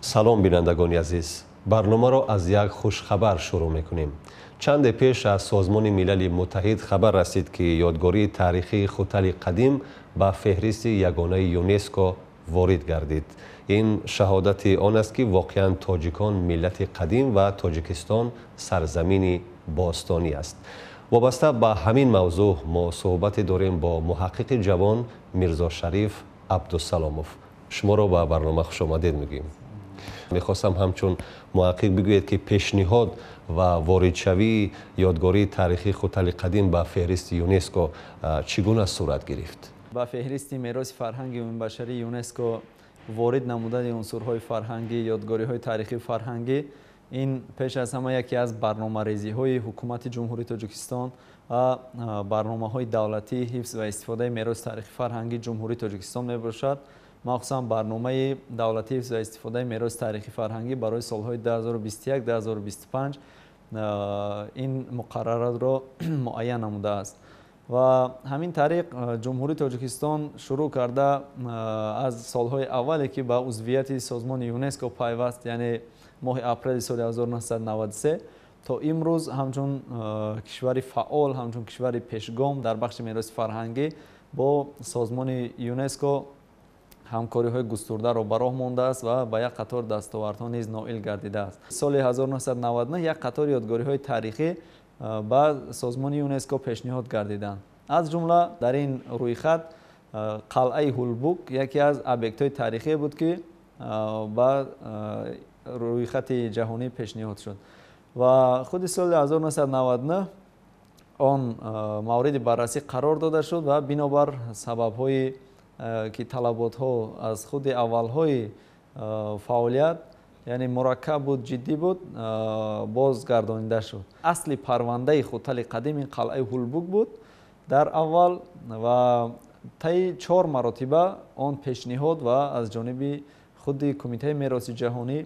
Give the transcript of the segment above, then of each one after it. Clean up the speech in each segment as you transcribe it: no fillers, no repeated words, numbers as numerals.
Салом, бинандагони азиз. Барномаро аз як хушхабар шурӯъ мекунем. Чанде пеш аз Созмони Милали Муттаҳид хабар расид, ки ёдгории таърихии Хутали қадим ба феҳристи ягонаи ЮНЕСКО ворид гардид. Ин шаҳодати он аст, ки воқеан тоҷикон миллати қадим ва Тоҷикистон сарзамини бостонӣ аст. Вобаста ба ҳамин мавзӯъ мо суҳбате дорем бо муҳаққиқи ҷавон Мирзошариф Абдусаломов. Шуморо ба барнома хушомадед мегӯем. Мехостам ҳамчун муҳаққиқ бигӯед, ки пешниҳод ва воридшавии ёдгории таърихии Хутали қадим ба феҳристи ЮНЕСКО чӣ гуна сурат гирифт? Ба феҳристи мероси фарҳанги умумибашарии ЮНЕСКО ворид намудани унсурҳои фарҳангӣ, ёдгориҳои таърихию фарҳангӣ ин пеш аз ҳама яке аз барномарезиҳои Ҳукумати Ҷумҳурии Тоҷикистон ва барномаҳои давлатии ҳифз ва истифодаи мероси таърихи фарҳангии Ҷумҳурии Тоҷикистон мебошад. Махсусан барномаи давлатии ҳифз ва истифодаи мероси таърихи фарҳангӣ барои солҳои 2021-2025 ин муқарраротро муайян намудааст. Ва ҳамин тариқ Ҷумҳурии Тоҷикистон шурӯъ карда аз солҳои аввале, ки ба узвияти созмони ЮНЕСКО пайваст, яъне моҳи апрели соли 1993 то имрӯз, ҳамчун кишвари фаъол, ҳамчун кишвари пешгом дар бахши мероси фарҳангӣ бо созмони ЮНЕСКО ҳамкориҳои густурдаро ба роҳ мондааст ва ба як қатор дастовардҳо низ ноил гардидааст. Соли 1999 як қатор ёдгориҳои таърихӣ ба созмони ЮНЕСКО пешниҳод гардиданд. Аз ҷумла дар ин рӯйхат қалъаи Ҳулбук яке аз объектҳои таърихие буд, ки ба рӯйхати ҷаҳонӣ пешниҳод шуд. Ва худи соли 1999 он мавриди баррасӣ қарор дода шуд ва бинобар сабабҳои ки талаботҳо аз худи аввалҳои фаъолият, яъне мураккаб буд, ҷиддӣ буд, бозгардонида шуд. Асли парвандаи Хутали қадим ин қалъаи Ҳулбук буд дар аввал ва таи 4 маротиба он пешниҳод ва аз ҷониби худи Кумитаи мероси ҷаҳонӣ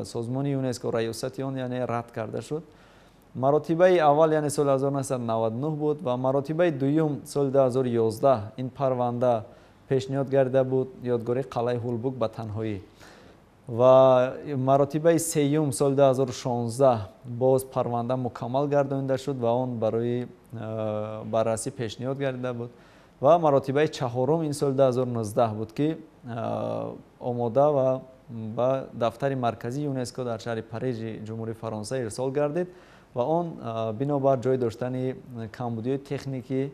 созмони ЮНЕСКО, раёсати он, яъне рад карда шуд. Маротибаи аввал, яъне соли 1999 буд ва маротибаи дуюм соли 2011 ин парванда пешниҳод гардида буд, ёдгории қалъаи Ҳулбук ба танҳоӣ. Ва маротибаи сеюм соли 2016 боз парванда мукаммал гардонида шуд ва он барои баррасӣ пешниҳод гардида буд. Ва маротибаи чаҳорум ин соли 2019 буд, ки омода ва ба дафтари марказии ЮНЕСКО дар шаҳри Парижи Ҷумҳурии Фаронса ирсол гардид ва он бинобар ҷой доштани камбудиҳои техникӣ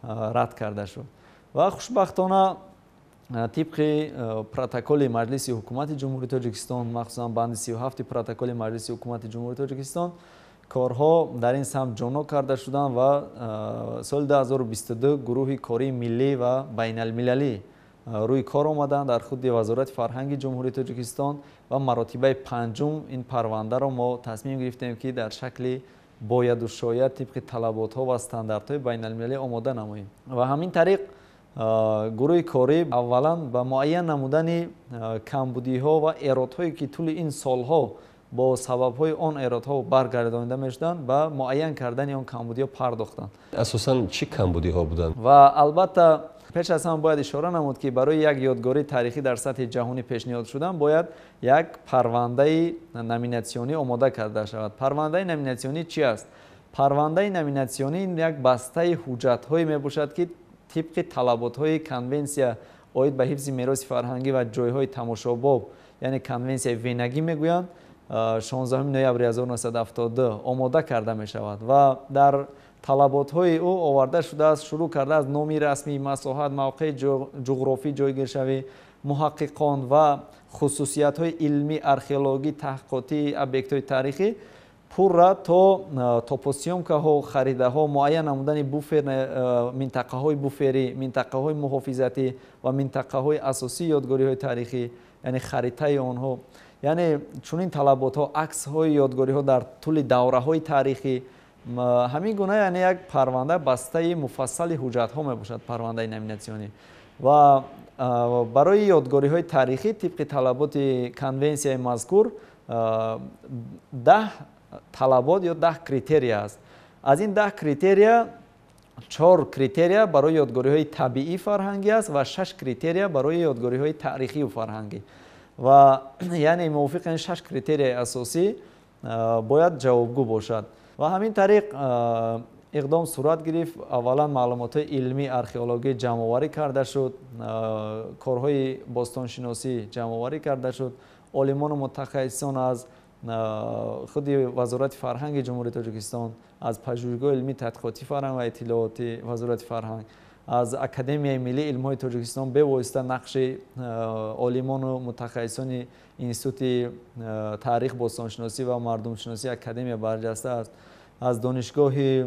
рад карда шуд. Ва хушбахтона тибқи протоколи Маҷлиси Ҳукумати Ҷумҳурии Тоҷикистон, махсусан банди 37 протоколи Маҷлиси Ҳукумати Ҷумҳурии Тоҷикистон, корҳо дар ин самт ҷонок карда шуданд ва соли 2022 гурӯҳи кории миллӣ ва байналмилалӣ рӯи кор омаданд дар худи Вазорати фарҳанги Ҷумҳурии Тоҷикистон ва маротибаи панҷум ин парвандаро мо тасмим гирифтем, ки дар шакли бояду шояд тибқи талаботҳо ва стандартҳои байналмилалӣ омода намоем. Ва ҳамин тариқ гурӯҳи корӣ аввалан ба муайян намудани камбудиҳо ва эродҳое, ки тӯли ин солҳо бо сабабҳои он эродҳо баргардонида мешуданд, ба муайян кардани он камбудиҳо пардохтанд. Асосан чӣ камбудиҳо буданд? Ва албатта пеш аз ҳама бояд ишора намуд, ки барои як ёдгории таърихӣ дар сатҳи ҷаҳонӣ пешниҳод шудан бояд як парвандаи номинатсионӣ омода карда шавад. Парвандаи номинатсионӣ чи аст? Парвандаи номинатсионӣ як бастаи ҳуҷҷатҳое мебошад, ки тибқи талаботҳои конвенсия оид ба ҳифзи мероси фарҳангӣ ва ҷойҳои тамошобоб, яъне конвенсияи Венагӣ мегӯянд, 16 ноябри 1972 омода карда мешавад ва дар талаботҳои ӯ оварда шудааст, шурӯъ карда аз номи расмӣ, масоҳат, мавқеи ҷуғрофӣ, ҷойгиршавӣ, муҳаққиқон ва хусусиятҳои илмӣ, археологӣ, таҳқиқотии объектҳои таърихӣ пурра то топосъёмкаҳо, харидаҳо, муайян намудани буфер, минтақаҳои буферӣ, минтақаҳои муҳофизатӣ ва минтақаҳои асосии ёдгориҳои таърихӣ, яъне харитаи онҳо. Яъне чунин талаботҳо, аксҳои ёдгориҳо дар тӯли давраҳои таърихӣ, ҳамин гуна, яъне як парванда, бастаи муфассали ҳуҷҷатҳо мебошад парвандаи номинатсионӣ. Ва барои ёдгориҳои таърихӣ тибқи талаботи конвенсияи мазкур 10 талабот ё 10 критерия аст. Аз ин 10 критерия 4 критерия барои ёдгориҳои табиӣ фарҳангӣ аст ва 6 критерия барои ёдгориҳои таърихию фарҳангӣ. Ва яъне мувофиқи ин 6 критерияи асосӣ бояд ҷавобгӯ бошад. Ва ҳамин тариқ иқдом сурат гирифт. Аввалан маълумотҳои илмӣ археологӣ ҷамъоварӣ карда шуд, корҳои бостоншиносӣ ҷамъоварӣ карда шуд. Олимону мутахассисон аз худи Вазорати фарҳанги Ҷумҳурии Тоҷикистон, аз Пажӯҳишгоҳи илмии тадқиқоти фарҳанг ва иттилооти Вазорати фарҳанг, аз Академияи миллии илмҳои Тоҷикистон бевосита нақши олимону мутахассисони Институти таърих, бостоншиносӣ ва мардумшиносии Академия барҷаста аст. Аз Донишгоҳи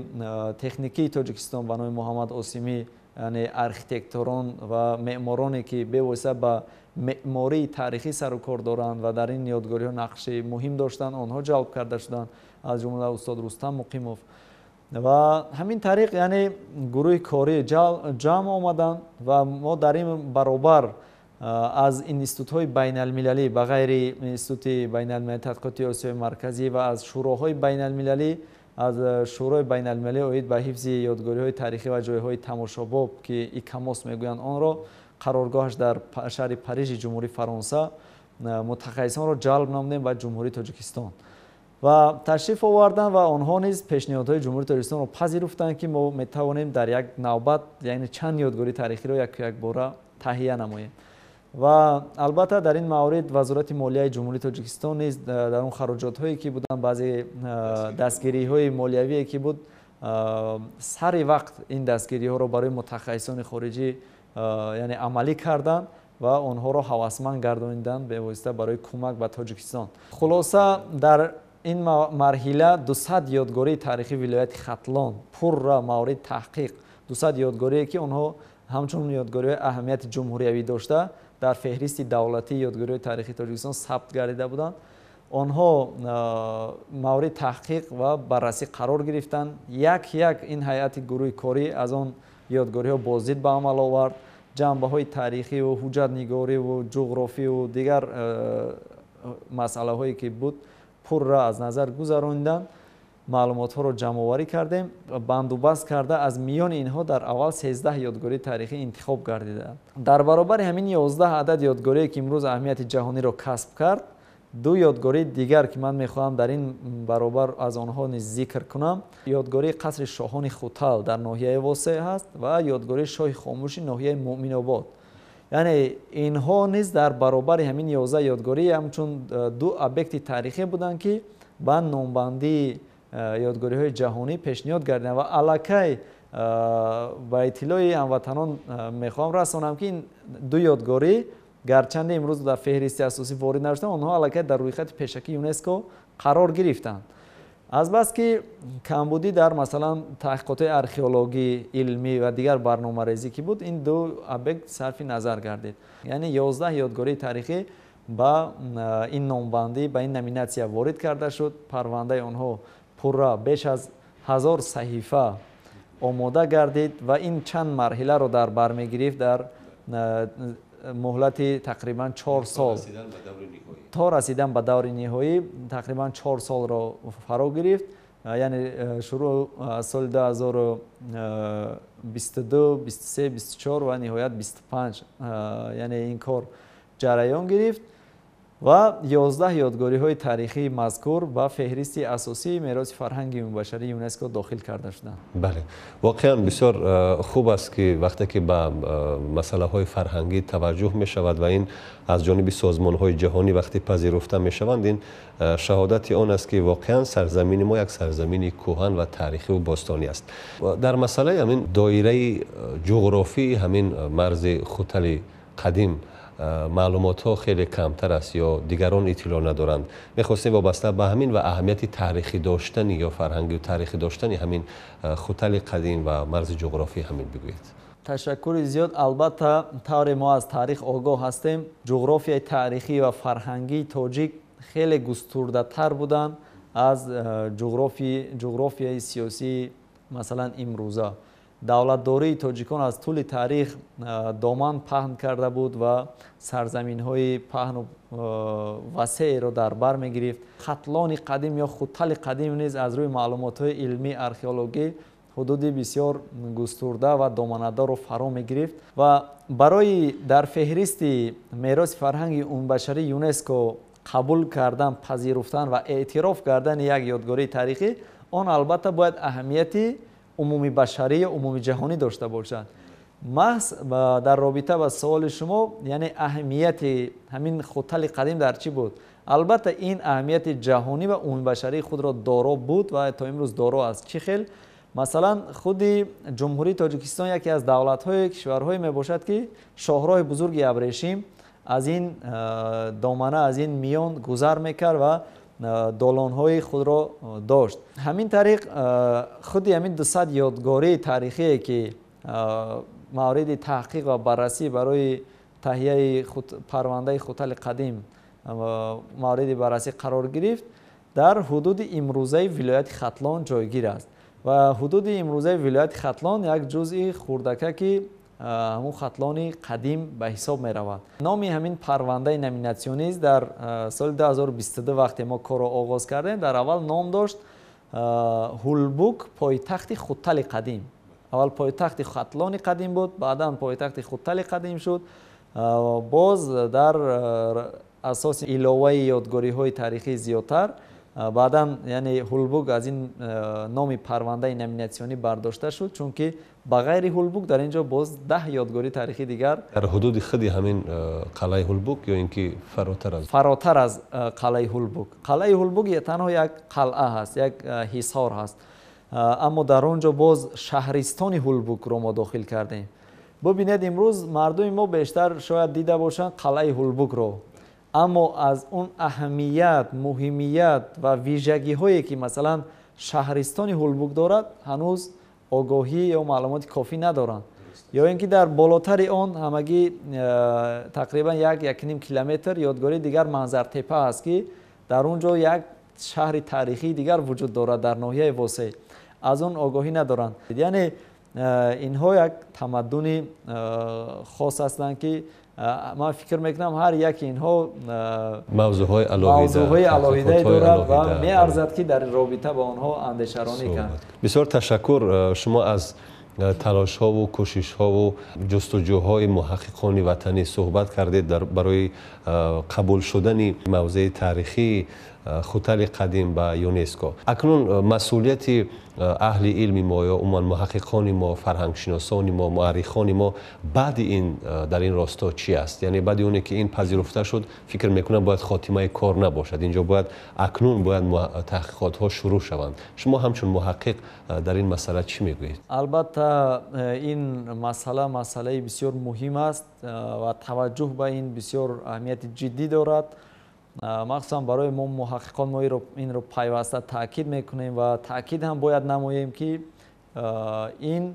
техникии Тоҷикистон ба номи Муҳаммад Осимӣ, яъне архитекторон ва меъмороне ки бевосита ба меъмории таърихӣ сару кор доранд ва дар ин ёдгориҳо нақши муҳим доштанд, онҳо ҷалб карда шуданд, аз ҷумла устод Рустам Муқимов. Ва ҳамин тариқ яъне гурӯҳи корӣ ҷамъ омаданд ва мо дар ин баробар аз институтҳои байналмилалӣ, ба ғайри Институти байналмилалии тадқиқоти Осиёи Марказӣ ва аз шӯроҳои байналмилалӣ, аз Шӯрои байналмилалӣ оид ба ҳифзи ёдгориҳои таърихӣ ва ҷойҳои тамошобоб, ки ИКАМОС мегӯянд онро, қароргоҳаш дар шаҳри Парижи Ҷумҳурии Фаронса, мутахассисонро ҷалб намудем ба Ҷумҳурии Тоҷикистон ва ташриф оварданд ва онҳо низ пешниҳодҳои Ҷумҳурии Тоҷикистонро пазируфтанд, ки мо метавонем дар як навбат яъне чанд ёдгории таърихиро яку якбора таҳия намоем. Ва албатта дар ин маврид Вазорати молияи Ҷумҳурии Тоҷикистон низ дар он хароҷотҳое ки буданд, баъзе дастгириҳои молиявие ки буд, сари вақт ин дастгириҳоро барои мутахассисони хориҷӣ яъне амалӣ карданд ва онҳоро ҳавасманд гардониданд бевосита барои кӯмак ба Тоҷикистон. Хулоса, дар ин марҳила 200 ёдгории таърихии вилояти Хатлон пурра маврид таҳқиқ, 200 ёдгорие ки онҳо ҳамчун ёдгориҳои аҳамияти ҷумҳуриявӣ дошта дар феҳристи давлатии ёдгориҳои таърихии Тоҷикистон сабт гардида буданд, онҳо маврид таҳқиқ ва баррасӣ қарор гирифтанд. Як як ин ҳайати гурӯҳи корӣ аз он ёдгориҳо боздид ба амал овард, ҷанбаҳои таърихиву ҳуҷҷатнигориву ҷуғрофиву дигар масъалаҳое ки буд пурра аз назар гузарониданд. Маълумотҳоро ҷамъоварӣ кардем, бандубаст карда аз миёни инҳо дар аввал 13 ёдгории таърихӣ интихоб гардиданд. Дар баробари ҳамин 11 адад ёдгорие ки имрӯз аҳамияти ҷаҳониро касб кард, ду ёдгории дигар ки ман мехоҳам дар ин баробар аз онҳо низ зикр кунам, ёдгории қасри шоҳони Хутал дар ноҳияи Восеъ ҳаст ва ёдгории шоҳи хомӯши ноҳияи Муъминобод. Яъне инҳо низ дар баробари ҳамин 11 ёдгорӣ ҳамчун ду объекти таърихӣ буданд, ки ба номбандии ёдгориҳои ҷаҳонӣ пешниҳод гардиданд ва аллакай ба иттилои ҳамватанон мехоҳам расонам, ки ин ду ёдгорӣ гарчанде имрӯз дар феҳристи асосӣ ворид нашуданд, онҳо аллакай дар рӯйхати пешакии ЮНЕСКО қарор гирифтанд. Азбаски камбудӣ дар масалан таҳқиқотҳои археологӣ, илмӣ ва дигар барномарезӣ ки буд, ин ду объект сарфи назар гардид. Яъне 11 ёдгории таърихӣ ба ин номбандӣ, ба ин номинатсия ворид карда шуд. Парвандаи онҳо пурра беш аз 1000 саҳифа омода гардид ва ин чанд марҳиларо дар бар мегирифт дар муҳлати тақрибан 4 сол то расидан ба даври ниҳоӣ тақрибан 4 солро фаро гирифт. Яъне шурӯъ аз соли 2022, 23, 24 ва ниҳоят 25, яъне ин кор ҷараён гирифт ва 11 ёдгориҳои таърихии мазкур ба феҳристи асосии мероси фарҳанги умумибашарии ЮНЕСКО дохил карда шуданд. Бале, воқеан бисёр хуб аст, ки вақте ки ба масъалаҳои фарҳангӣ таваҷҷӯҳ мешавад ва ин аз ҷониби созмонҳои ҷаҳонӣ вақте пазируфта мешаванд, ин шаҳодати он аст, ки воқеан сарзамини мо як сарзамини кӯҳан ва таърихиву бостонӣ аст. Дар масъалаи ҳамин доираи ҷуғрофии ҳамин марзи Хутали қадим маълумотҳо хеле камтар аст ё дигарон иттилоъ надоранд. Мехостем вобаста ба ҳамин ва аҳамияти таърихӣ доштани ё фарҳангию таърихӣ доштани ҳамин Хутали қадим ва марзи ҷуғрофии ҳамин бигӯед. Ташаккури зиёд. Албатта, тавре мо аз таърих огоҳ ҳастем, ҷуғрофияи таърихӣ ва фарҳангии тоҷик хеле густурдатар буданд аз ҷуғрофияи сиёсии масалан имрӯза. Давлатдории тоҷикон аз тӯли таърих доман паҳн карда буд ва сарзаминҳои паҳну васеъеро дар бар мегирифт. Хатлони қадим ё Хутали қадим низ аз рӯи маълумотҳои илмии археологӣ ҳудуди бисёр густурда ва доманадорро фаро мегирифт ва барои дар феҳристи мероси фарҳанги умумибашарии ЮНЕСКО қабул кардан, пазируфтан ва эътироф кардани як ёдгории таърихӣ, он албатта бояд аҳамияти умумибашарӣ ё умумиҷаҳонӣ дошта бошад. Маҳз дар робита ба суоли шумо, яъне аҳамияти ҳамин Хутали қадим дар чӣ буд? Албатта ин аҳамияти ҷаҳонӣ ва умумибашарии худро доро буд ва то имрӯз доро аст. Чӣ хел? Масалан, худи Ҷумҳурии Тоҷикистон яке аз давлатҳои кишварҳое мебошад, ки шоҳроҳи бузурги Абрешим аз ин домана, аз ин миён гузар мекард ва долонҳои худро дошт. Ҳамин тариқ худи ҳамин 200 ёдгории таърихие, ки мавриди таҳқиқ ва баррасӣ барои таҳияи парвандаи Хутали қадим мавриди баррасӣ қарор гирифт, дар ҳудуди имрӯзаи вилояти Хатлон ҷойгир аст. Ва ҳудуди имрӯзаи вилояти Хатлон як ҷузъи хурдакаки ҳамун Хатлони қадим ба ҳисоб меравад. Номи ҳамин парвандаи номинатсионист дар соли 2022 вақте мо корро оғоз кардем, дар аввал ном дошт Ҳулбук, пойтахти Хутали қадим. Аввал пойтахти Хатлони қадим буд, баъдан пойтахти Хутали қадим шуд. Боз дар асоси иловаи ёдгориҳои таърихии зиёдтар, баъдан яъне Ҳулбук аз ин номи парвандаи номинатсионӣ бардошта шуд, чунки ба ғайри Ҳулбук дар ин ҷо боз 10 ёдгории таърихии дигар. Дар ҳудуди худи ҳамин қалъаи Ҳулбук ё ин ки фаротар аз? Фаротар аз қалъаи Ҳулбук. Қалъаи Ҳулбук танҳо як қалъа ҳаст, як ҳисор ҳаст, аммо дар он ҷо боз шаҳристони Ҳулбукро мо дохил кардем. Бубинед, имрӯз мардуми мо бештар шояд дида бошанд қалъаи Ҳулбукро, аммо аз он аҳамият, муҳимият ва вижагиҳое, ки масалан шаҳристони Ҳулбук дорад, ҳанӯз огоҳӣ ё маълумоти кофӣ надоранд. Ё ин ки дар болотари он ҳамагӣ тақрибан 1-1.5 километр ёдгории дигар Манзартепа аст, ки дар он ҷо як шаҳри таърихии дигар вуҷуд дорад дар ноҳияи Восеъ. Аз он огоҳӣ надоранд. Яъне инҳо як тамаддуни хос ҳастанд, ки ман фикр мекунам ҳар яки инҳо мавзӯъҳои алоҳидае дорад ва меарзад, ки дар робита ба онҳо андешаронӣ кард. Бисёр ташаккур. Шумо аз талошҳову кӯшишҳову ҷустуҷӯҳои муҳаққиқони ватанӣ суҳбат кардед барои қабул шудани мавзеи таърихии Хутали қадим ба ЮНЕСКО. Акнун масъулияти аҳли илми мо ё умуман муҳаққиқони мо, фарҳангшиносони мо, муаррихони мо баъди ин дар ин росто чӣ аст? Яъне баъди оне ки ин пазируфта шуд, фикр мекунам бояд хотимаи кор набошад. Инҷо бояд акнун бояд таҳқиқотҳо шурӯъ шаванд. Шумо ҳамчун муҳаққиқ дар ин масъала чӣ мегӯед? Албатта ин масъала масъалаи бисёр муҳим аст ва таваҷҷӯҳ ба ин бисёр аҳамияти ҷиддӣ дорад. Махсусан барои мо муҳаққиқон мо инро пайваста таъкид мекунем ва таъкид ҳам бояд намоем, ки ин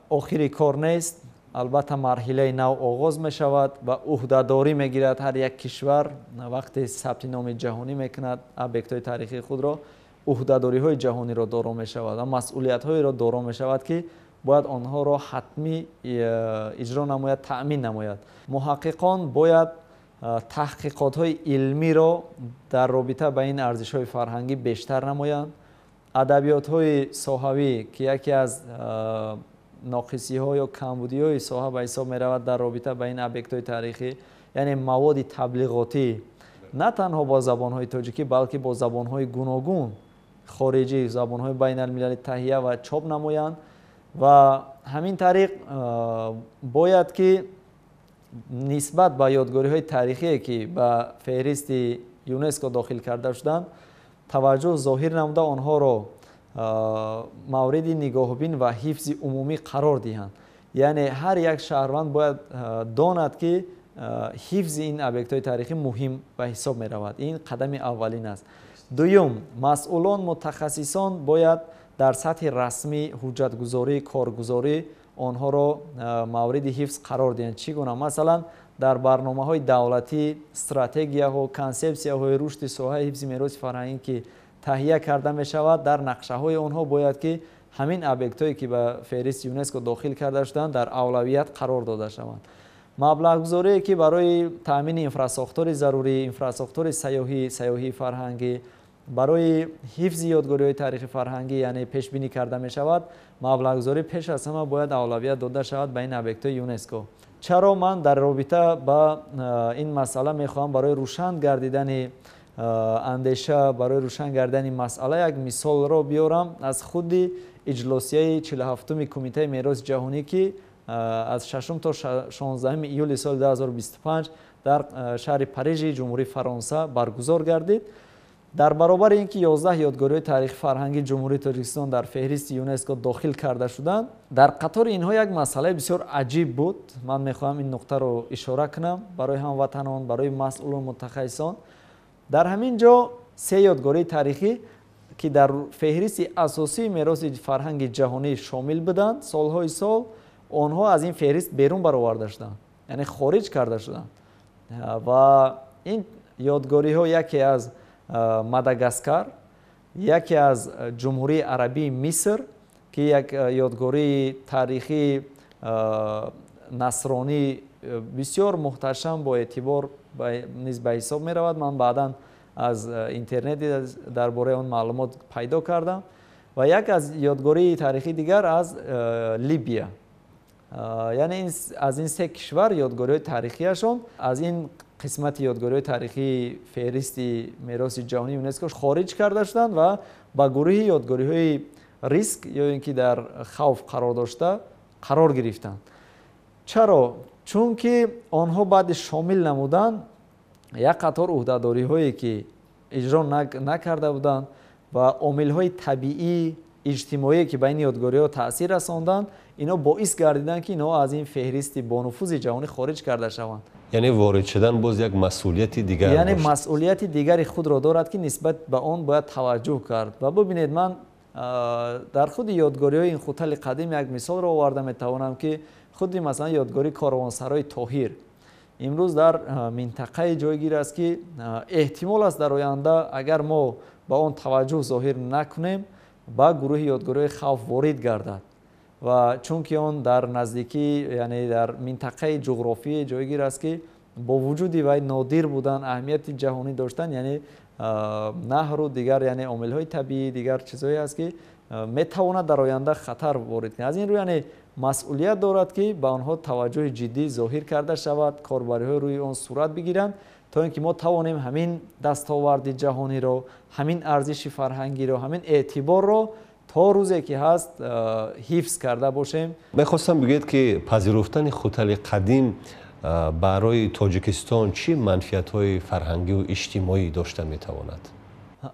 охири кор нест. Албатта марҳилаи нав оғоз мешавад ва ӯҳдадорӣ мегирад ҳар як кишвар вақте сабти номи ҷаҳонӣ мекунад объектҳои таърихии худро, ӯҳдадориҳои ҷаҳониро доро мешавад ва масъулиятҳоеро доро мешавад, ки бояд онҳоро ҳатмӣ иҷро намояд, таъмин намояд. Муҳаққиқон бояд таҳқиқотҳои илмиро дар робита ба ин арзишҳои фарҳангӣ бештар намоянд. Адабиётҳои соҳавӣ, ки яке аз ноқисиҳо ё камбудиҳои соҳа ба ҳисоб меравад дар робита ба ин объектҳои таърихӣ, яъне маводи таблиғотӣ на танҳо бо забонҳои тоҷикӣ, балки бо забонҳои гуногун хориҷӣ, забонҳои байналмилалӣ таҳия ва чоп намоянд. Ва ҳамин тариқ бояд ки нисбат ба ёдгориҳои таърихие, ки ба феҳристи ЮНЕСКО дохил карда шуданд, таваҷҷӯҳ зоҳир намуда онҳоро мавриди нигоҳбин ва ҳифзи умумӣ қарор диҳанд. Яъне ҳар як шаҳрванд бояд донад, ки ҳифзи ин объектҳои таърихӣ муҳим ба ҳисоб меравад. Ин қадами аввалин аст. Дуюм, масъулон, мутахассисон бояд дар сатҳи расмӣ ҳуҷҷатгузорӣ, коргузорӣ онҳоро мавриди ҳифз қарор диҳанд. Чӣ гуна? Масалан, дар барномаҳои давлатӣ, стратегияҳо, консепсияҳои рушди соҳаи ҳифзи мероси фарҳангӣ, ки таҳия карда мешавад, дар нақшаҳои онҳо бояд ки ҳамин объектҳое, ки ба феҳристи ЮНЕСКО дохил карда шуданд, дар авлавият қарор дода шаванд. Маблағгузорие, ки барои таъмини инфрасохтори зарурӣ, инфрасохтори сайёҳӣ, сайёҳии фарҳангӣ, Барои ҳифзи ёдгориҳои таърихи фарҳангӣ, яъне пешбинӣ карда мешавад, маблағгузорӣ пеш аз ҳама бояд авлавият дода шавад ба ин объектҳои ЮНЕСКО. Чаро ман дар робита ба ин масъала мехоҳам барои рӯшан гардидани андеша, барои рӯшан гардидани масъала як мисолро биёрам аз худи иҷлосияи 47-уми Кумитаи мероси ҷаҳонӣ, ки аз 6 то 16 июли соли 2025 дар шаҳри Парижи Ҷумҳурии Фаронса баргузор гардид. Дар баробари ин ки 11 ёдгориҳои таърихи фарҳангии Ҷумҳурии Тоҷикистон дар феҳристи ЮНЕСКО дохил карда шуданд, дар қатори инҳо як масъалаи бисёр аҷиб буд. Ман мехоҳам ин нуқтаро ишора кунам барои ҳамватанон, барои масъулу мутахассисон. Дар ҳамин ҷо се ёдгории таърихӣ, ки дар феҳристи асосии мероси фарҳанги ҷаҳонӣ шомил буданд солҳои сол, онҳо аз ин феҳрист берун бароварда шуданд, яъне хориҷ карда шуданд. Ва ин ёдгориҳо яке аз Мадагаскар, яке аз Ҷумҳурии Арабии Миср, ки як ёдгории таърихии насронӣ бисёр муҳташам бо эътибор низ ба ҳисоб меравад. Ман баъдан аз интернет дар бораи он маълумот пайдо кардам. Ва як аз ёдгории таърихии дигар аз Либия. Яъне аз ин се кишвар ёдгориҳои таърихиашон аз ин қисмати ёдгориҳои таърихии феҳристи мероси ҷаҳонии ЮНЕСКО хориҷ карда шуданд ва ба гурӯҳи ёдгориҳои риск ё ин ки дар хавф қарор дошта қарор гирифтанд. Чаро? Чунки онҳо баъди шомил намудан як қатор ӯҳдадориҳое ки иҷро накарда буданд ва омилҳои табиӣ, иҷтимоие ки ба ин ёдгориҳо таъсир расонданд, инҳо боис гардиданд, ки инҳо аз ин феҳристи бонуфузи ҷаҳонӣ хориҷ карда шаванд. Яъне ворид шудан боз як масъулияти дигар, яъне масъулияти дигари худро дорад, ки нисбат ба он бояд таваҷҷӯҳ кард. Ва бибинед, ман дар худи ёдгориҳои ин Хутали қадим як мисолро оварда метавонам, ки худи масалан ёдгории корвонсарои Тоҳир имрӯз дар минтақае ҷойгир аст, ки эҳтимол аст дар оянда, агар мо ба он таваҷҷӯҳ зоҳир накунем, ба гурӯҳи ёдгориҳои хавф ворид гардад. Ва чунки он дар наздикӣ, яъне дар минтақаи ҷуғрофие ҷойгир аст, ки бо вуҷуди вай нодир будан, аҳамияти ҷаҳонӣ доштан, яъне наҳру дигар, яъне омилҳои табиӣ, дигар чизҳое аст, ки метавонад дар оянда хатар ворид кунад. Аз ин рӯ, яъне масъулият дорад, ки ба онҳо таваҷҷӯҳи ҷиддӣ зоҳир карда шавад, корбариҳои рӯи он сурат бигиранд, то ин ки мо тавонем ҳамин дастоварди ҷаҳониро, ҳамин арзиши фарҳангиро, ҳамин эътиборро то рӯзе ки ҳаст ҳифз карда бошем. Мехостам бигӯед, ки пазируфтани Хутали қадим барои Тоҷикистон чӣ манфиатҳои фарҳангию иҷтимоӣ дошта метавонад?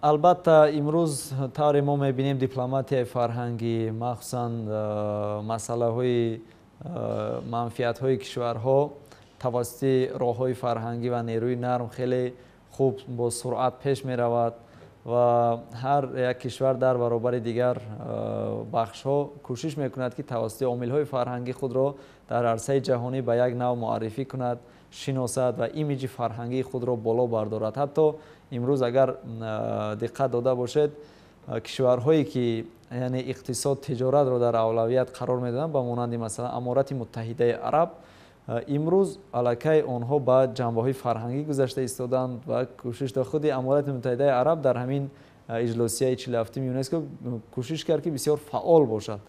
Албатта, имрӯз тавре мо мебинем, дипломатияи фарҳангӣ, махсусан масъалаҳои манфиатҳои кишварҳо тавассути роҳҳои фарҳангӣ ва нерӯи нарм хеле хуб бо суръат пеш меравад ва ҳар як кишвар дар баробари дигар бахшҳо кӯшиш мекунад, ки тавассути омилҳои фарҳангӣ худро дар арсаи ҷаҳонӣ ба як нав муаррифӣ кунад, шиносад ва имиҷи фарҳангии худро боло бардорад. Ҳатто имрӯз агар диққат дода бошед, кишварҳое ки яъне иқтисод, тиҷоратро дар авлавият қарор медоданд, ба монанди масалан Аморати Муттаҳидаи Араб, имрӯз аллакай онҳо ба ҷанбаҳои фарҳангӣ гузашта истоданд ва кӯшиш до худи Аморати Муттаҳидаи Араб дар ҳамин иҷлосияи 47-уми ЮНЕСКО кӯшиш кард, ки бисёр фаъол бошад.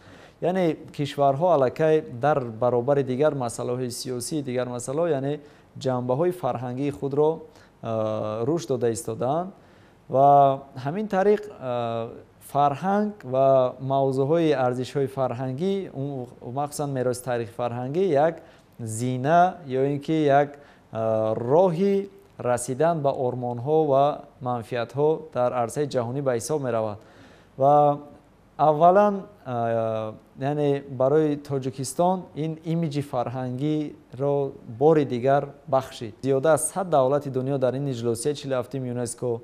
Яъне кишварҳо аллакай дар баробари дигар масъалаҳои сиёсӣ, дигар масъалаҳо, яъне ҷанбаҳои фарҳангии худро рушд дода истодаанд ва ҳамин тариқ фарҳанг ва мавзӯъҳои арзишҳои фарҳангӣ, махсусан мероси таърихи фарҳангӣ, як зина ё ин ки як роҳи расидан ба ормонҳо ва манфиатҳо дар арсаи ҷаҳонӣ ба ҳисоб меравад. Ва аввалан, яъне барои Тоҷикистон ин имиҷи фарҳангиро бори дигар бахшид. Зиёда аз 100 давлати дунё дар ин иҷлосияи 47-уми ЮНЕСКО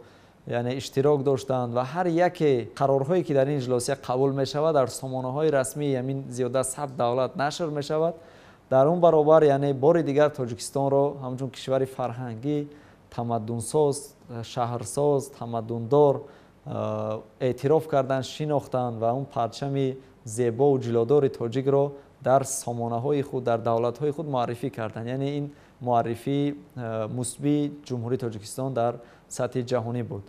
яъне иштирок доштанд ва ҳар яке қарорҳое ки дар ин иҷлосия қабул мешавад, дар сомонаҳои расмии ҳамин зиёда аз 100 давлат нашр мешавад. Дар он баробар, яъне бори дигар Тоҷикистонро ҳамчун кишвари фарҳангӣ, тамаддунсоз, шаҳрсоз, тамаддундор эътироф карданд, шинохтанд ва он парчами зебову ҷилодори тоҷикро дар сомонаҳои худ, дар давлатҳои худ муаррифӣ карданд. Яъне ин муаррифии мусбии Ҷумҳурии Тоҷикистон дар сатҳи ҷаҳонӣ буд.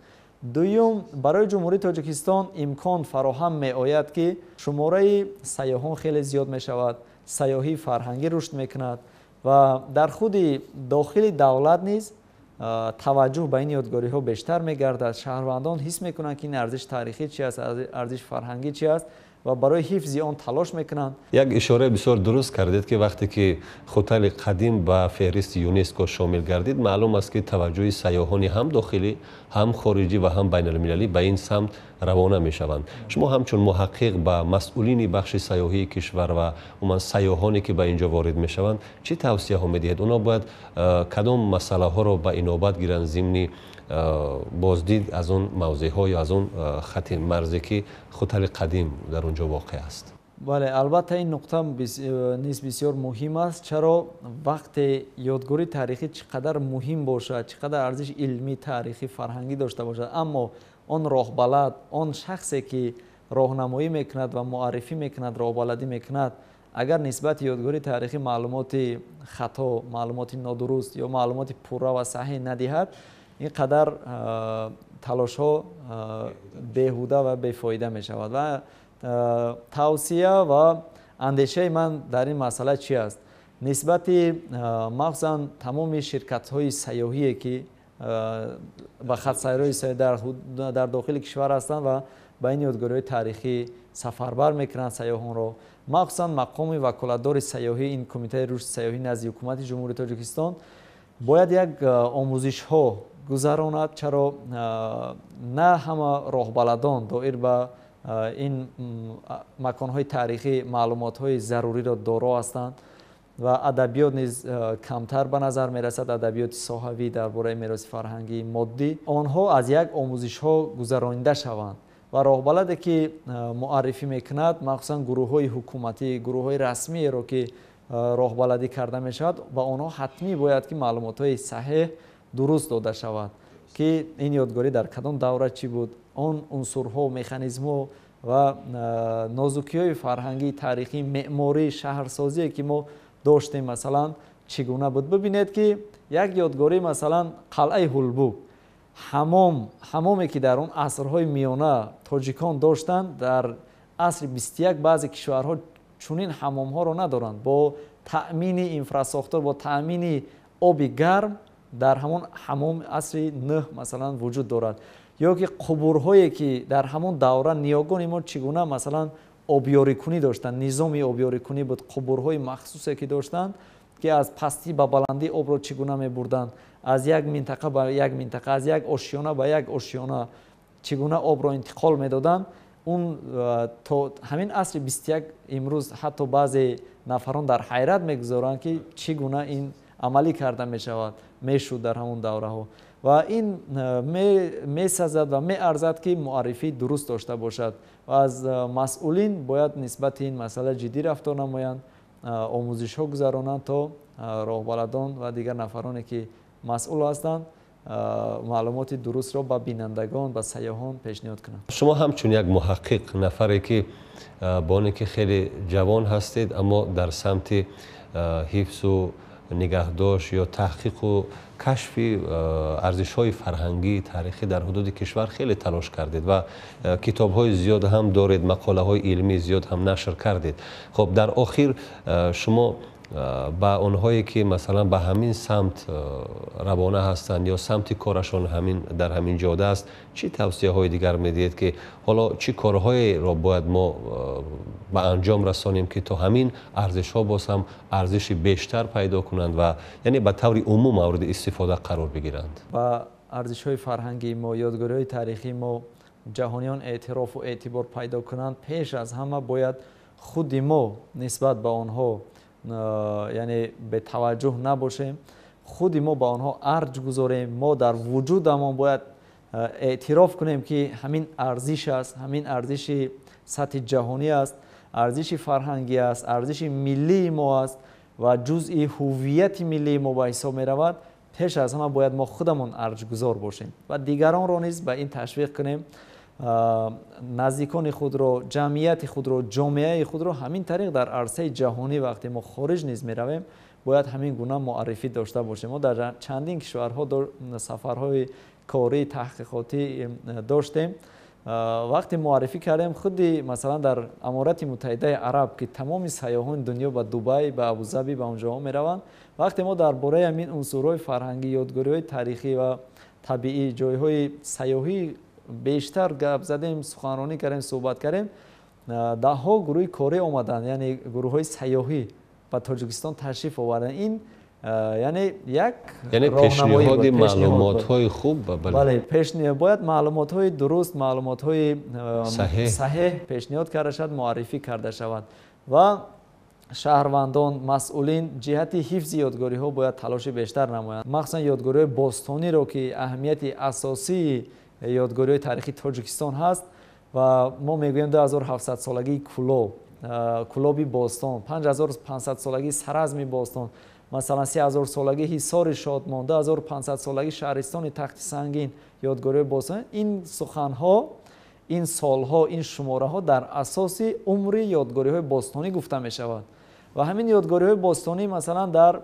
Дуюм, барои Ҷумҳурии Тоҷикистон имкон фароҳам меояд, ки шумораи сайёҳон хеле зиёд мешавад, сайёҳии фарҳангӣ рушд мекунад ва дар худи дохили давлат низ таваҷҷӯҳ ба ин ёдгориҳо бештар мегардад. Шаҳрвандон ҳис мекунанд, ки ин арзиши таърихӣ чи аст, арзиши фарҳангӣ чи аст ва барои ҳифзи он талош мекунанд. Як ишораи бисёр дуруст кардед, ки вақте ки Хутали қадим ба феҳристи ЮНЕСКО шомил гардид, маълум аст, ки таваҷҷӯҳи сайёҳони ҳам дохилӣ, ҳам хориҷӣ ва ҳам байналмилалӣ ба ин самт равона мешаванд. Шумо ҳамчун муҳаққиқ ба масъулини бахши сайёҳии кишвар ва умуман сайёҳоне, ки ба ин ҷо ворид мешаванд, чӣ тавсияҳо медиҳед? Онҳо бояд кадом масъалаҳоро ба инобат гиранд зимни боздид аз он мавзеъҳо ё аз он хати марзе, ки Хутали қадим дар он ҷо воқеъ аст? Бале, албатта, ин нуқта низ бисёр муҳим аст. Чаро вақте ёдгории таърихӣ чӣ қадар муҳим бошад, чӣ қадар арзиши илмӣ, таърихӣ, фарҳангӣ дошта бошад, аммо он роҳбалад, он шахсе, ки роҳнамоӣ мекунад ва муаррифӣ мекунад, роҳбаладӣ мекунад, агар нисбати ёдгории таърихӣ маълумоти хато, маълумоти нодуруст ё маълумоти пурра ва саҳеҳ надиҳад, ин қадар талошҳо беҳуда ва бефоида мешавад. Ва тавсия ва андешаи ман дар ин масъала чи аст? Нисбати махсусан тамоми ширкатҳои сайёҳие, ки ба хатсайрҳои дар дохили кишвар ҳастанд ва ба ин ёдгориҳои таърихӣ сафарбар мекунанд сайёҳонро, махсусан мақоми ваколатдори сайёҳӣ, ин Кумитаи рушди сайёҳӣ назди Ҳукумати Ҷумҳурии Тоҷикистон бояд як омӯзишҳо гузаронад. Чаро на ҳама роҳбаладон доир ба ин маконҳои таърихӣ маълумотҳои заруриро доро ҳастанд ва адабиёт низ камтар ба назар мерасад, адабиёти соҳавӣ дар бораи мероси фарҳангии моддӣ. Онҳо аз як омӯзишҳо гузаронида шаванд ва роҳбаладе, ки муаррифӣ мекунад, махсусан гурӯҳҳои ҳукуматӣ, гурӯҳҳои расмиеро, ки роҳбаладӣ карда мешавад, ба онҳо ҳатмӣ бояд, ки маълумотҳои саҳеҳ, дуруст дода шавад, ки ин ёдгорӣ дар кадом давра чӣ буд, он унсурҳо, механизмҳо ва нозукиҳои фарҳангӣ, таърихӣ, меъморӣ, шаҳрсозие, ки мо доштем, масалан, чӣ гуна буд. Бибинед, ки як ёдгорӣ, масалан, қалъаи Ҳулбук, ҳамом, ҳамоме, ки дар он асрҳои миёна тоҷикон доштанд, дар асри 21 баъзе кишварҳо чунин ҳамомҳоро надоранд, бо таъмини инфрасохтор, бо таъмини оби гарм дар ҳамон ҳамом асри 9, масалан, вуҷуд дорад. Ё ки қубурҳое, ки дар ҳамон давра ниёгони мо чӣ гуна, масалан, обёрикунӣ доштанд, низоми обёрикунӣ буд, қубурҳои махсусе, ки доштанд, ки аз пастӣ ба баландӣ обро чӣ гуна мебурданд, аз як минтақа ба як минтақа, аз як ошёна ба як ошёна чӣ гуна обро интиқол медоданд. Он то ҳамин асри 21 имрӯз ҳатто баъзе нафарон дар ҳайрат мегузоранд, ки чӣ гуна ин амалӣ карда мешавад, мешуд дар ҳамон давраҳо. Ва ин месазад ва меарзад, ки муаррифии дуруст дошта бошад ва аз масъулин бояд нисбати ин масъала ҷиддӣ рафтор намоянд, омӯзишҳо гузаронанд, то роҳбаладон ва дигар нафароне, ки масъул ҳастанд, маълумоти дурустро ба бинандагон, ба сайёҳон пешниҳод кунанд. Шумо ҳамчун як муҳаққиқ, нафаре, ки бо оне ки хеле ҷавон ҳастед, аммо дар самти ҳифзу нигаҳдошт ё таҳқиқу кашфи арзишҳои фарҳангии таърихӣ дар ҳудуди кишвар хеле талош кардед ва китобҳои зиёд ҳам доред, мақолаҳои илмии зиёд ҳам нашр кардед. Хуб, дар охир шумо ба онҳое, ки масалан ба ҳамин самт равона ҳастанд ё самти корашон ҳамин дар ҳамин ҷода аст, чӣ тавсияҳои дигар медиҳед, ки ҳоло чӣ корҳоеро бояд мо ба анҷом расонем, ки то ҳамин арзишҳо боз ҳам арзиши бештар пайдо кунанд ва яъне ба таври умум мавриди истифода қарор бигиранд? Ба арзишҳои фарҳангии мо, ёдгориҳои таърихии мо ҷаҳониён эътирофу эътибор пайдо кунанд, пеш аз ҳама бояд худи мо нисбат ба онҳо, яъне, бетаваҷҷӯҳ набошем, худи мо ба онҳо арҷ гузорем. Мо дар вуҷудамон бояд эътироф кунем, ки ҳамин арзиш аст, ҳамин арзиши сатҳи ҷаҳонӣ аст, арзиши фарҳангӣ аст, арзиши миллии мо аст ва ҷузъи ҳуввияти миллии мо ба ҳисоб меравад. Пеш аз ҳама бояд мо худамон арҷгузор бошем ва дигаронро низ ба ин ташвиқ кунем, наздикони худро, ҷамъияти худро, ҷомеаи худро. Ҳамин тариқ дар арсаи ҷаҳонӣ вақте мо хориҷ низ меравем, бояд ҳамин гуна муаррифӣ дошта бошем. Мо дар чандин кишварҳо сафарҳои кории таҳқиқотӣ доштем. Вақте муаррифӣ кардем, худи масалан дар Аморати Муттаҳидаи Араб, ки тамоми сайёҳони дунё ба Дубай, ба Абузаби, ба онҷоҳо мераванд, вақте мо дар бораи ҳамин унсурҳои фарҳангӣ, ёдгориҳои таърихӣ ва табиӣ, ҷойҳои сайёҳӣ бештар гап задем, суханронӣ кардем, суҳбат кардем, даҳҳо гурӯҳи корӣ омаданд, яъне гурӯҳҳои сайёҳӣ ба Тоҷикистон ташриф оварданд. Ин яъне як яъне пешниҳоди маълумотҳои хуб. Бале, бояд маълумотҳои дуруст, маълумотҳои саҳеҳ пешниҳод карда шавад, муаррифӣ карда шавад ва шаҳрвандон, масъулин ҷиҳати ҳифзи ёдгориҳо бояд талоши бештар намоянд. Махсусан ёдгориҳои бостониро, ки аҳамияти асосии ёдгориҳои таърихии Тоҷикистон ҳаст ва мо мегӯем 2700 солагии Кӯлоб, Кӯлоби бостон, 5500 солагии Саразми бостон, масалан 3000 солагии Ҳисори Шодмон, 2500 солагии шаҳристони Тахти Сангин, ёдгориҳои бостон. Ин суханҳо, ин солҳо, ин шумораҳо дар асоси умри ёдгориҳои бостонӣ гуфта мешавад ва ҳамин ёдгориҳои бостонӣ масалан дар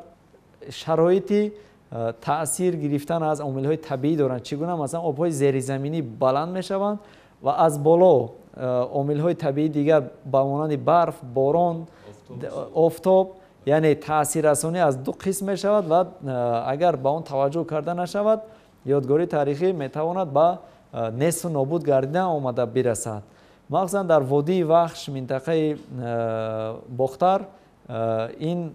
шароити таъсир гирифтан аз омилҳои табиӣ доранд. Чӣ гуна масалан обҳои зеризаминӣ баланд мешаванд ва аз боло омилҳои табиии дигар ба монанди барф, борон, офтоб, яъне таъсиррасонӣ аз ду қисм мешавад ва агар ба он таваҷҷӯҳ карда нашавад, ёдгории таърихӣ метавонад ба несту нобуд гардидан омада бирасад. Махсусан дар водии Вахш, минтақаи Бохтар, ин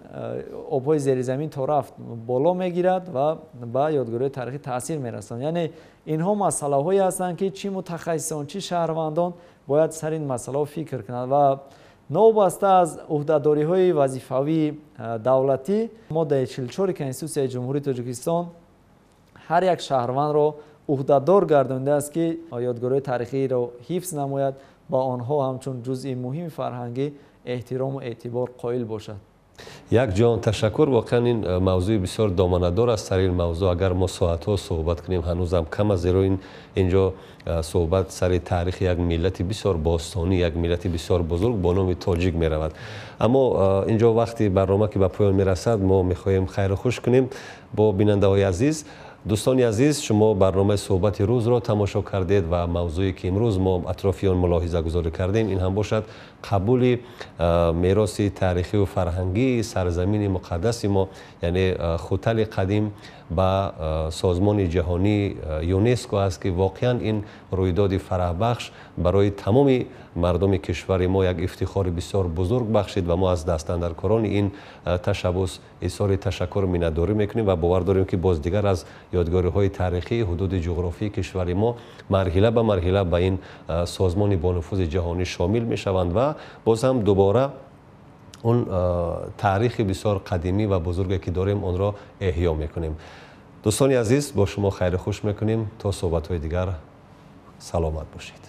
обҳои зеризамин то рафт боло мегирад ва ба ёдгориҳои таърихӣ таъсир мерасонад. Яъне инҳо масъалаҳое ҳастанд, ки чӣ мутахассисон, чӣ шаҳрвандон бояд сар ин масъалаҳо фикр кунанд ва новобаста аз ӯҳдадориҳои вазифавии давлатӣ, моддаи 44 Конститутсияи Ҷумҳурии Тоҷикистон ҳар як шаҳрвандро ӯҳдадор гардонидааст, ки ёдгориҳои таърихиро ҳифз намояд, ба онҳо ҳамчун ҷузъи муҳими фарҳангӣ эҳтирому эътибор қоил бошад. Як ҷон ташаккур. Воқеан ин мавзӯи бисёр доманадор аст. Сари ин мавзӯъ агар мо соатҳо суҳбат кунем, ҳанӯзам кам аст, зеро инҷо суҳбат сари таърихи як миллати бисёр бостонӣ, як миллати бисёр бузург бо номи тоҷик меравад. Аммо инҷо вақти барнома ки ба поён мерасад, мо мехоҳем хайру хуш кунем бо бинандаҳои азиз. Дӯстони азиз, шумо барномаи суҳбати рӯзро тамошо кардед ва мавзӯе ки имрӯз мо атрофи он мулоҳизагузорӣ кардем, ин ҳам бошад қабули мероси таърихию фарҳангии сарзамини муқаддаси мо, яъне Хутали қадим ба созмони ҷаҳонии ЮНЕСКО аст, ки воқеан ин рӯйдоди фараҳбахш барои тамоми мардуми кишвари мо як ифтихори бисёр бузург бахшид ва мо аз дастандаркорони ин ташаббус изҳори ташаккуру миннатдорӣ мекунем ва бовар дорем, ки боз дигар аз ёдгориҳои таърихии ҳудуди ҷуғрофии кишвари мо марҳила ба марҳила ба ин созмони бонуфузи ҷаҳонӣ шомил мешаванд ва боз ҳам дубора он таърихи бисёр қадимӣ ва бузурге ки дорем, онро эҳё мекунем. Дӯстони азиз, бо шумо хайру хуш мекунем. То суҳбатҳои дигар саломат бошед.